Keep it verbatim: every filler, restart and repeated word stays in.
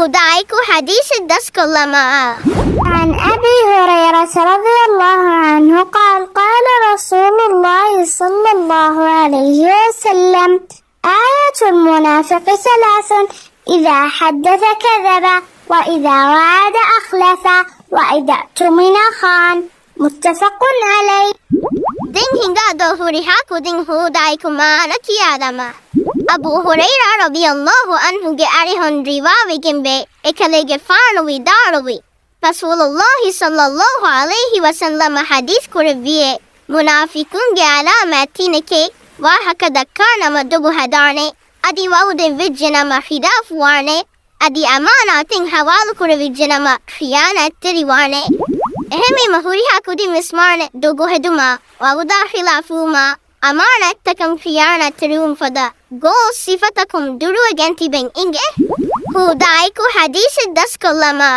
ހުދާއެކު ޙަދީޘެއް ދަސްކޮށްލަމާ. عن أبي هريرة رضي الله عنه قال قال رسول الله صلى الله عليه وسلم آية المنافق ثلاث إذا حدث كذب وإذا وعد أخلف وإذا اؤتمن خان. متفق عليه. ދެން ހިނގާ ދޯ ހުރިހާ ކުދިން ހުދާއެކު މާނަ ކިޔާލަމާ. އަބޫ ހުރައިރާ ރަޟިޔަﷲ ޢަންހުގެ އަރިހުން ރިވާވެގެންވޭ، އެކަލޭގެފާނު ވިދާޅުވި، ރަސޫލުﷲ ޞައްލަﷲ ޢަލައިހި ވަސައްލަމަ ޙަދީޘް ކުރެއްވިއޭ، މުނާފިޤުންގެ ޢަލާމާތް ތިނެކޭ، ވާހަކަ ދައްކާ ނަމަ ދޮގު ހަދާނެ، އަދި ވަޢުދެއް ވެއްޖެ ނަމަ ޚިލާފުވާނެ، އަދި އަމާނާތެއް ޙަވާލު ކުރެވިއްޖެ ނަމަ ޚިޔާނާތްތެރިވާނެ. އެހެންވީމަ ހުރިހާ ކުދިން ވެސް ވާނެ ދޮގު ހެދުމާ، ވަޢުދާ ޚިލާފުވުމާ، އަމާނާތްތަކަށް ޚިޔާނާތްތެރިވުން ފަދަ ގޯސް ސިފަތަކުން ދުރުވެގެން ތިބެން އިނގޭ. ހުދާއެކު ޙަދީޘެއް ދަސްކޮށްލަމާ.